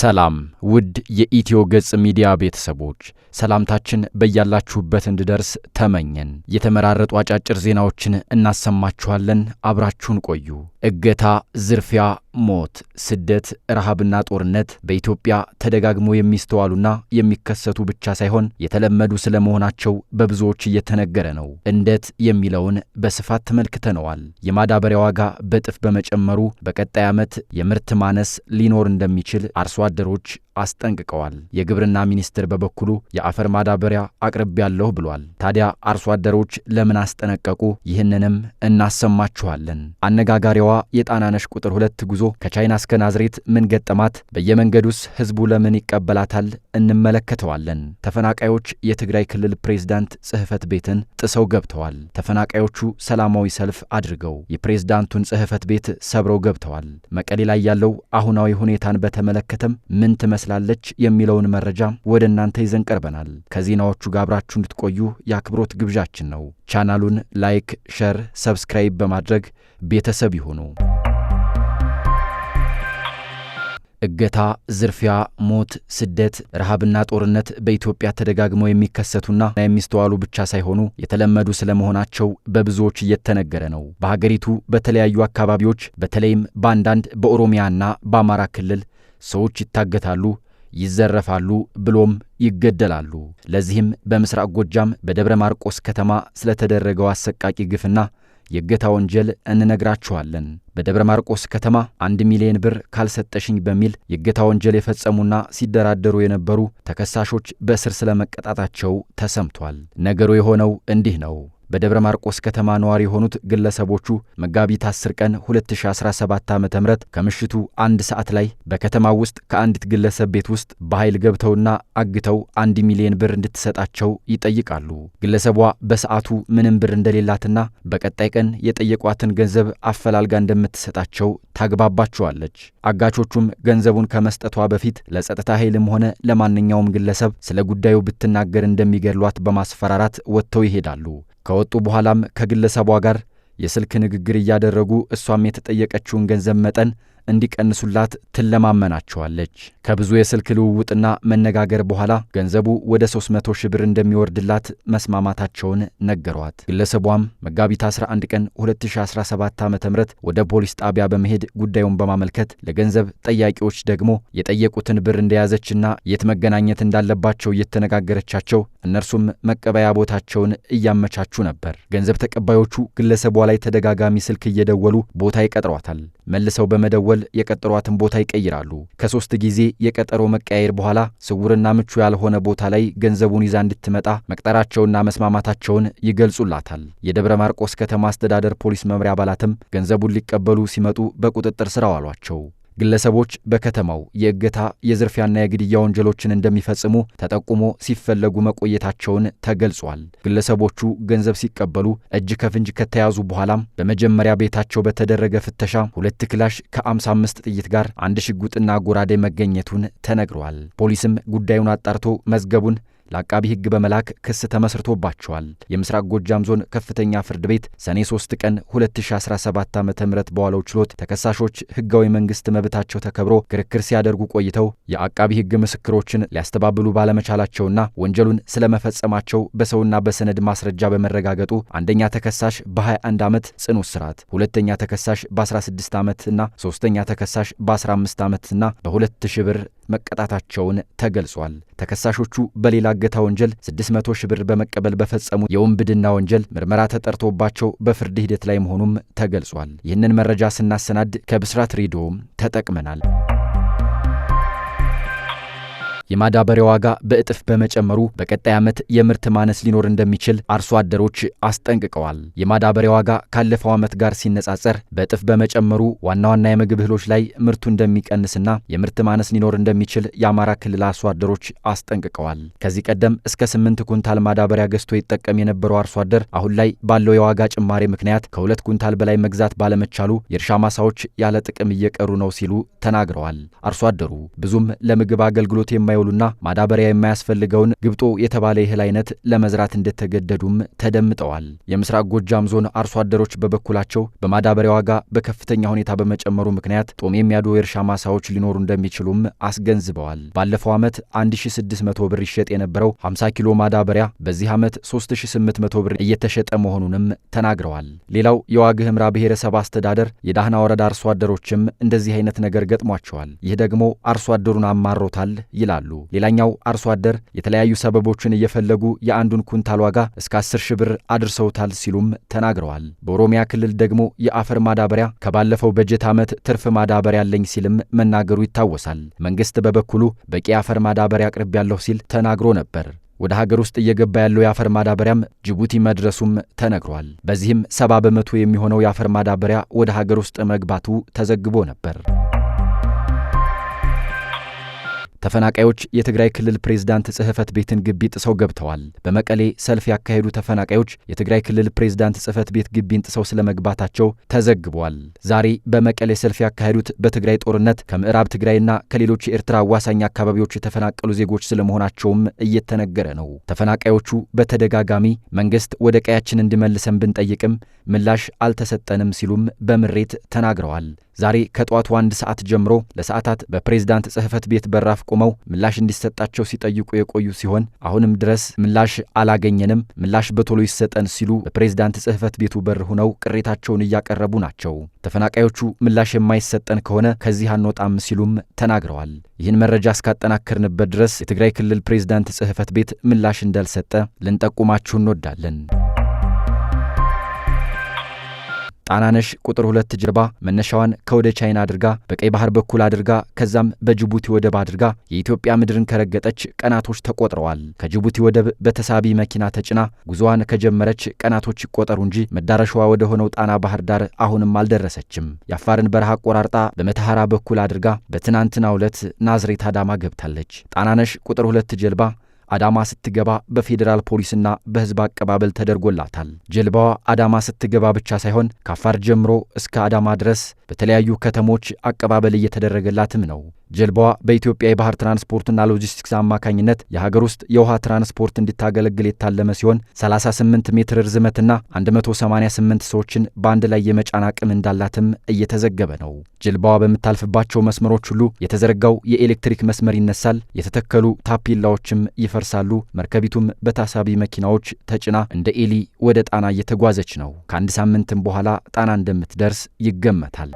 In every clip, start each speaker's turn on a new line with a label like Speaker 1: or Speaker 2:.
Speaker 1: ሰላም ውድ የኢትዮ ገጽ ሚዲያ ቤተሰቦች፣ ሰላምታችን በያላችሁበት እንዲደርስ ተመኘን። የተመራረጡ አጫጭር ዜናዎችን እናሰማችኋለን። አብራችሁን ቆዩ። እገታ፣ ዝርፊያ፣ ሞት፣ ስደት፣ ረሃብና ጦርነት በኢትዮጵያ ተደጋግሞ የሚስተዋሉና የሚከሰቱ ብቻ ሳይሆን የተለመዱ ስለመሆናቸው በብዙዎች እየተነገረ ነው። እንዴት የሚለውን በስፋት ተመልክተነዋል። የማዳበሪያ ዋጋ በእጥፍ በመጨመሩ በቀጣይ ዓመት የምርት ማነስ ሊኖር እንደሚችል አርሶ አደሮች አስጠንቅቀዋል። የግብርና ሚኒስቴር በበኩሉ የአፈር ማዳበሪያ አቅርቤያለሁ ብሏል። ታዲያ አርሶ አደሮች ለምን አስጠነቀቁ? ይህንንም እናሰማችኋለን። አነጋጋሪዋ የጣናነሽ ቁጥር 2 ጉዞ ከቻይና እስከ ናዝሬት ምን ገጠማት? በየመንገዱስ ህዝቡ ለምን ይቀበላታል? እንመለከተዋለን። ተፈናቃዮች የትግራይ ክልል ፕሬዝዳንት ጽህፈት ቤትን ጥሰው ገብተዋል። ተፈናቃዮቹ ሰላማዊ ሰልፍ አድርገው የፕሬዝዳንቱን ጽህፈት ቤት ሰብረው ገብተዋል። መቀሌ ላይ ያለው አሁናዊ ሁኔታን በተመለከተም ምን ትመስላለች የሚለውን መረጃ ወደ እናንተ ይዘን ቀርበናል። ከዜናዎቹ ጋር አብራችሁ እንድትቆዩ የአክብሮት ግብዣችን ነው። ቻናሉን like፣ share፣ subscribe በማድረግ ቤተሰብ ይሁኑ። እገታ፣ ዝርፊያ፣ ሞት፣ ስደት፣ ረሃብና ጦርነት በኢትዮጵያ ተደጋግመው የሚከሰቱና የሚስተዋሉ ብቻ ሳይሆኑ የተለመዱ ስለመሆናቸው በብዙዎች እየተነገረ ነው። በሀገሪቱ በተለያዩ አካባቢዎች በተለይም በአንዳንድ በኦሮሚያና በአማራ ክልል ሰዎች ይታገታሉ፣ ይዘረፋሉ፣ ብሎም ይገደላሉ። ለዚህም በምስራቅ ጎጃም በደብረ ማርቆስ ከተማ ስለተደረገው አሰቃቂ ግፍና የእገታ ወንጀል እንነግራችኋለን። በደብረ ማርቆስ ከተማ 1 ሚሊዮን ብር ካልሰጠሽኝ በሚል የእገታ ወንጀል የፈጸሙና ሲደራደሩ የነበሩ ተከሳሾች በእስር ስለመቀጣታቸው ተሰምቷል። ነገሩ የሆነው እንዲህ ነው። በደብረ ማርቆስ ከተማ ነዋሪ የሆኑት ግለሰቦቹ መጋቢት 10 ቀን 2017 ዓ.ም ከምሽቱ 1 ሰዓት ላይ በከተማው ውስጥ ከአንዲት ግለሰብ ቤት ውስጥ በኃይል ገብተውና አግተው 1 ሚሊዮን ብር እንድትሰጣቸው ይጠይቃሉ። ግለሰቧ በሰዓቱ ምንም ብር እንደሌላትና በቀጣይ ቀን የጠየቋትን ገንዘብ አፈላልጋ እንደምትሰጣቸው ታግባባቸዋለች። አጋቾቹም ገንዘቡን ከመስጠቷ በፊት ለጸጥታ ኃይልም ሆነ ለማንኛውም ግለሰብ ስለ ጉዳዩ ብትናገር እንደሚገድሏት በማስፈራራት ወጥተው ይሄዳሉ። ከወጡ በኋላም ከግለሰቧ ጋር የስልክ ንግግር እያደረጉ እሷም የተጠየቀችውን ገንዘብ መጠን እንዲቀንሱላት ትለማመናቸዋለች። ከብዙ የስልክ ልውውጥና መነጋገር በኋላ ገንዘቡ ወደ 300 ሺህ ብር እንደሚወርድላት መስማማታቸውን ነገሯት። ግለሰቧም መጋቢት 11 ቀን 2017 ዓ.ም ወደ ፖሊስ ጣቢያ በመሄድ ጉዳዩን በማመልከት ለገንዘብ ጠያቂዎች ደግሞ የጠየቁትን ብር እንደያዘችና የት መገናኘት እንዳለባቸው እየተነጋገረቻቸው እነርሱም መቀበያ ቦታቸውን እያመቻቹ ነበር። ገንዘብ ተቀባዮቹ ግለሰቧ ላይ ተደጋጋሚ ስልክ እየደወሉ ቦታ ይቀጥሯታል። መልሰው በመደወል የቀጠሯትን ቦታ ይቀይራሉ። ከ3 ጊዜ የቀጠሮ መቀያየር በኋላ ስውርና ምቹ ያልሆነ ቦታ ላይ ገንዘቡን ይዛ እንድትመጣ መቅጠራቸውና መስማማታቸውን ይገልጹላታል። የደብረ ማርቆስ ከተማ አስተዳደር ፖሊስ መምሪያ አባላትም ገንዘቡን ሊቀበሉ ሲመጡ በቁጥጥር ስር አዋሏቸው። ግለሰቦች በከተማው የእገታ፣ የዝርፊያና የግድያ ወንጀሎችን እንደሚፈጽሙ ተጠቁሞ ሲፈለጉ መቆየታቸውን ተገልጿል። ግለሰቦቹ ገንዘብ ሲቀበሉ እጅ ከፍንጅ ከተያዙ በኋላም በመጀመሪያ ቤታቸው በተደረገ ፍተሻ 2 ክላሽ ከ55 ጥይት ጋር 1 ሽጉጥና ጎራዴ መገኘቱን ተነግሯል። ፖሊስም ጉዳዩን አጣርቶ መዝገቡን ለአቃቢ ሕግ በመላክ ክስ ተመስርቶባቸዋል። የምስራቅ ጎጃም ዞን ከፍተኛ ፍርድ ቤት ሰኔ 3 ቀን 2017 ዓ.ም በዋለው ችሎት ተከሳሾች ሕጋዊ መንግስት መብታቸው ተከብሮ ክርክር ሲያደርጉ ቆይተው የአቃቢ ሕግ ምስክሮችን ሊያስተባብሉ ባለመቻላቸውና ወንጀሉን ስለመፈጸማቸው በሰውና በሰነድ ማስረጃ በመረጋገጡ አንደኛ ተከሳሽ በ21 ዓመት ጽኑ እስራት፣ ሁለተኛ ተከሳሽ በ16 ዓመትና ሶስተኛ ተከሳሽ በ15 ዓመትና በ2000 ብር መቀጣታቸውን ተገልጿል። ተከሳሾቹ በሌላ እገታ ወንጀል 600 ሺህ ብር በመቀበል በፈጸሙ የውንብድና ወንጀል ምርመራ ተጠርቶባቸው በፍርድ ሂደት ላይ መሆኑም ተገልጿል። ይህንን መረጃ ስናሰናድ ከብስራት ሬዲዮ ተጠቅመናል። የማዳበሪያ ዋጋ በእጥፍ በመጨመሩ በቀጣይ ዓመት የምርት ማነስ ሊኖር እንደሚችል አርሶ አደሮች አስጠንቅቀዋል። የማዳበሪያ ዋጋ ካለፈው ዓመት ጋር ሲነጻጸር በእጥፍ በመጨመሩ ዋና ዋና የምግብ እህሎች ላይ ምርቱ እንደሚቀንስና የምርት ማነስ ሊኖር እንደሚችል የአማራ ክልል አርሶ አደሮች አስጠንቅቀዋል። ከዚህ ቀደም እስከ 8 ኩንታል ማዳበሪያ ገዝቶ ይጠቀም የነበረው አርሶ አደር አሁን ላይ ባለው የዋጋ ጭማሪ ምክንያት ከ2 ኩንታል በላይ መግዛት ባለመቻሉ የእርሻ ማሳዎች ያለ ጥቅም እየቀሩ ነው ሲሉ ተናግረዋል። አርሶ አደሩ ብዙም ለምግብ አገልግሎት የማይውሉ የማይውሉና ማዳበሪያ የማያስፈልገውን ግብጦ የተባለ የእህል አይነት ለመዝራት እንደተገደዱም ተደምጠዋል። የምስራቅ ጎጃም ዞን አርሶ አደሮች በበኩላቸው በማዳበሪያ ዋጋ በከፍተኛ ሁኔታ በመጨመሩ ምክንያት ጦም የሚያድሩ የእርሻ ማሳዎች ሊኖሩ እንደሚችሉም አስገንዝበዋል። ባለፈው ዓመት 1600 ብር ይሸጥ የነበረው 50 ኪሎ ማዳበሪያ በዚህ ዓመት 3800 ብር እየተሸጠ መሆኑንም ተናግረዋል። ሌላው የዋግ ኽምራ ብሔረሰብ አስተዳደር የዳህና ወረዳ አርሶ አደሮችም እንደዚህ አይነት ነገር ገጥሟቸዋል። ይህ ደግሞ አርሶ አደሩን አማሮታል ይላሉ። ሌላኛው አርሶ አደር የተለያዩ ሰበቦችን እየፈለጉ የአንዱን ኩንታል ዋጋ እስከ 10 ሺህ ብር አድርሰውታል ሲሉም ተናግረዋል። በኦሮሚያ ክልል ደግሞ የአፈር ማዳበሪያ ከባለፈው በጀት ዓመት ትርፍ ማዳበሪያ አለኝ ሲልም መናገሩ ይታወሳል። መንግስት በበኩሉ በቂ የአፈር ማዳበሪያ አቅርቤያለሁ ሲል ተናግሮ ነበር። ወደ ሀገር ውስጥ እየገባ ያለው የአፈር ማዳበሪያም ጅቡቲ መድረሱም ተነግሯል። በዚህም 70% የሚሆነው የአፈር ማዳበሪያ ወደ ሀገር ውስጥ መግባቱ ተዘግቦ ነበር። ተፈናቃዮች የትግራይ ክልል ፕሬዝዳንት ጽህፈት ቤትን ግቢ ጥሰው ገብተዋል። በመቀሌ ሰልፍ ያካሄዱ ተፈናቃዮች የትግራይ ክልል ፕሬዝዳንት ጽህፈት ቤት ግቢን ጥሰው ስለመግባታቸው ተዘግቧል። ዛሬ በመቀሌ ሰልፍ ያካሄዱት በትግራይ ጦርነት ከምዕራብ ትግራይና ከሌሎች የኤርትራ አዋሳኝ አካባቢዎች የተፈናቀሉ ዜጎች ስለመሆናቸውም እየተነገረ ነው። ተፈናቃዮቹ በተደጋጋሚ መንግስት ወደ ቀያችን እንዲመልሰን ብንጠይቅም ምላሽ አልተሰጠንም ሲሉም በምሬት ተናግረዋል። ዛሬ ከጠዋቱ 1 ሰዓት ጀምሮ ለሰዓታት በፕሬዝዳንት ጽህፈት ቤት በራፍ ቆመው ምላሽ እንዲሰጣቸው ሲጠይቁ የቆዩ ሲሆን አሁንም ድረስ ምላሽ አላገኘንም፣ ምላሽ በቶሎ ይሰጠን ሲሉ በፕሬዝዳንት ጽህፈት ቤቱ በር ሆነው ቅሬታቸውን እያቀረቡ ናቸው። ተፈናቃዮቹ ምላሽ የማይሰጠን ከሆነ ከዚህ አንወጣም ሲሉም ተናግረዋል። ይህን መረጃ እስካጠናከርንበት ድረስ የትግራይ ክልል ፕሬዝዳንት ጽህፈት ቤት ምላሽ እንዳልሰጠ ልንጠቁማችሁ እንወዳለን። ጣናነሽ ቁጥር 2 ጀልባ መነሻዋን ከወደ ቻይና አድርጋ በቀይ ባህር በኩል አድርጋ ከዛም በጅቡቲ ወደብ አድርጋ የኢትዮጵያ ምድርን ከረገጠች ቀናቶች ተቆጥረዋል። ከጅቡቲ ወደብ በተሳቢ መኪና ተጭና ጉዞዋን ከጀመረች ቀናቶች ይቆጠሩ እንጂ መዳረሻዋ ወደ ሆነው ጣና ባህር ዳር አሁንም አልደረሰችም። የአፋርን በረሃ ቆራርጣ በመተሐራ በኩል አድርጋ በትናንትናው ዕለት ናዝሬት አዳማ ገብታለች። ጣናነሽ ቁጥር 2 ጀልባ አዳማ ስትገባ በፌዴራል ፖሊስና በሕዝብ አቀባበል ተደርጎላታል። ጀልባዋ አዳማ ስትገባ ብቻ ሳይሆን ከአፋር ጀምሮ እስከ አዳማ ድረስ በተለያዩ ከተሞች አቀባበል እየተደረገላትም ነው። ጀልባዋ በኢትዮጵያ የባህር ትራንስፖርትና ሎጂስቲክስ አማካኝነት የሀገር ውስጥ የውሃ ትራንስፖርት እንድታገለግል የታለመ ሲሆን 38 ሜትር ርዝመትና 188 ሰዎችን በአንድ ላይ የመጫን አቅም እንዳላትም እየተዘገበ ነው። ጀልባዋ በምታልፍባቸው መስመሮች ሁሉ የተዘረጋው የኤሌክትሪክ መስመር ይነሳል፣ የተተከሉ ታፔላዎችም ይፈርሳሉ። መርከቢቱም በታሳቢ መኪናዎች ተጭና እንደ ኤሊ ወደ ጣና እየተጓዘች ነው። ከአንድ ሳምንትም በኋላ ጣና እንደምትደርስ ይገመታል።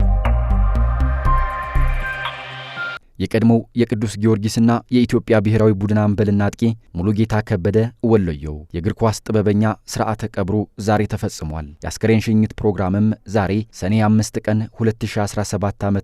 Speaker 1: የቀድሞው የቅዱስ ጊዮርጊስና የኢትዮጵያ ብሔራዊ ቡድን አምበልና አጥቂ ሙሉጌታ ከበደ ወሎየው የእግር ኳስ ጥበበኛ ስርዓተ ቀብሩ ዛሬ ተፈጽሟል። የአስከሬን ሽኝት ፕሮግራምም ዛሬ ሰኔ 5 ቀን 2017 ዓ.ም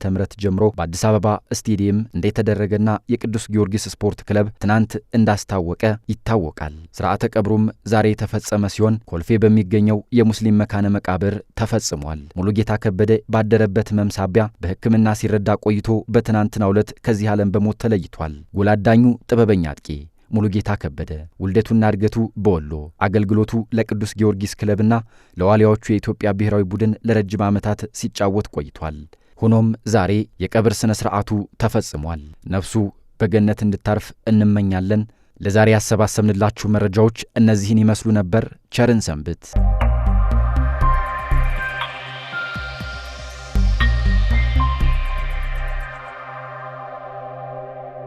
Speaker 1: ጀምሮ በአዲስ አበባ ስቴዲየም እንደተደረገና የቅዱስ ጊዮርጊስ ስፖርት ክለብ ትናንት እንዳስታወቀ ይታወቃል። ስርዓተ ቀብሩም ዛሬ የተፈጸመ ሲሆን ኮልፌ በሚገኘው የሙስሊም መካነ መቃብር ተፈጽሟል። ሙሉጌታ ከበደ ባደረበት ህመም ሳቢያ በሕክምና ሲረዳ ቆይቶ በትናንትናው ዕለት ከዚህ ዓለም በሞት ተለይቷል። ጎል አዳኙ ጥበበኛ አጥቂ ሙሉጌታ ከበደ ውልደቱና እድገቱ በወሎ፣ አገልግሎቱ ለቅዱስ ጊዮርጊስ ክለብና ለዋሊያዎቹ የኢትዮጵያ ብሔራዊ ቡድን ለረጅም ዓመታት ሲጫወት ቆይቷል። ሆኖም ዛሬ የቀብር ሥነ ሥርዓቱ ተፈጽሟል። ነፍሱ በገነት እንድታርፍ እንመኛለን። ለዛሬ ያሰባሰብንላችሁ መረጃዎች እነዚህን ይመስሉ ነበር። ቸርን ሰንብት።